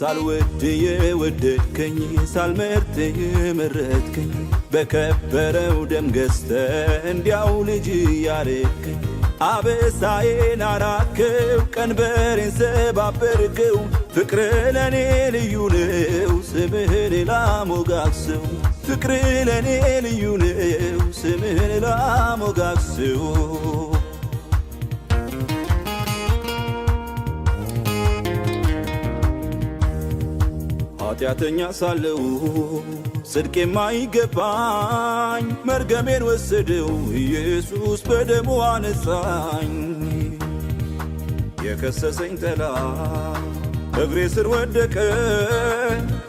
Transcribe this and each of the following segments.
ሳልወድ የወደድከኝ፣ ሳልመርጥ የመረጥከኝ፣ በከበረው ደም ገዝተ እንዲያው ልጅ ያረከኝ፣ አበሳዬን አራከው፣ ቀንበሬን ሰባበርከው። ፍቅር ለኔ ልዩ ነው፣ ስምህን ላሞጋግሰው። ፍቅር ለኔ ልዩ ነው፣ ስምህን ላሞጋግሰው። ኃጢአተኛ ሳለው፣ ጽድቅ የማይገባኝ፣ መርገሜን ወሰደው ኢየሱስ፣ በደሙ አነጻኝ። የከሰሰኝ ጠላት እግሬ ስር ወደቀ፣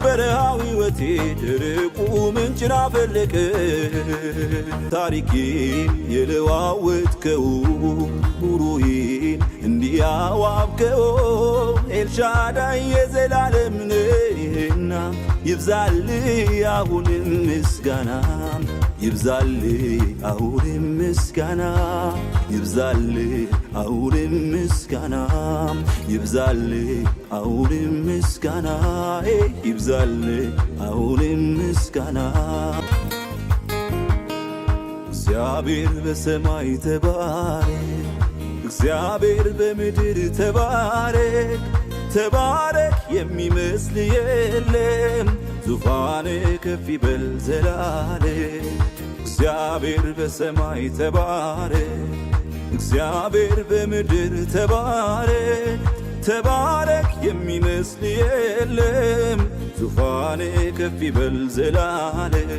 በረሃው ሕይወቴ ድርቁ ምንጭን አፈለቀ። ታሪኬን የለዋወጥከው፣ ኑሮዬን እንዲያዋብከው፣ ኤልሻዳይ የዘላለም ነህና ይብዛል አሁንም ምስጋና፣ ይብዛል አሁንም ምስጋና፣ ይብዛል አሁንም ምስጋና፣ ይብዛል አሁንም ምስጋና፣ ይብዛል አሁንም ምስጋና። እግዚአብሔር በሰማይ ተባረክ፣ እግዚአብሔር በምድር ተባረክ፣ ተባረክ፣ የሚመስል የለም፣ ዙፋን ከፍ ይበል ዘላለም። እግዚአብሔር በሰማይ ተባረክ፣ እግዚአብሔር በምድር ተባረክ፣ ተባረክ፣ የሚመስል የለም፣ ዙፋን ከፍ ይበል ዘላለም።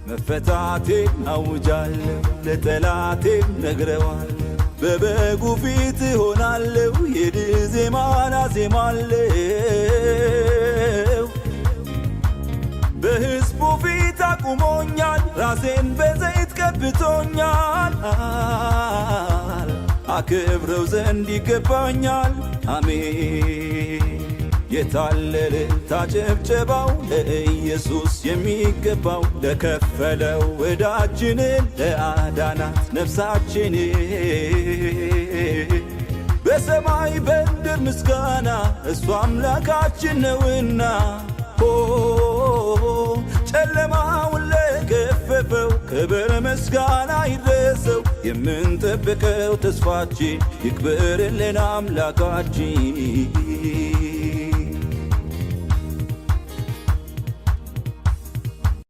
መፈታቴን አውጃለሁ፣ ለጠላቴም ነግረዋለሁ። በበጉ ፊት እሆናለሁ፣ የድል ዜማን አዜማለሁ። በሕዝቡ ፊት አቁሞኛል፣ ራሴን በዘይት ቀብቶኛል። አክብረው ዘንድ ይገባኛል። አሜን። የታለ እልልታ ጭብጨባው ለኢየሱስ የሚገባው፣ ለከፈለው ዕዳችንን፣ ለአዳናት ነፍሳችንን? በሰማይ በምድር ምስጋና እሱ አምላካችን ነውና፣ ጨለማውን ለገፈፈው ክብር ምስጋና ይድረሰው። የምንጠብቀው ተስፋችን ይክበርልን አምላካችን።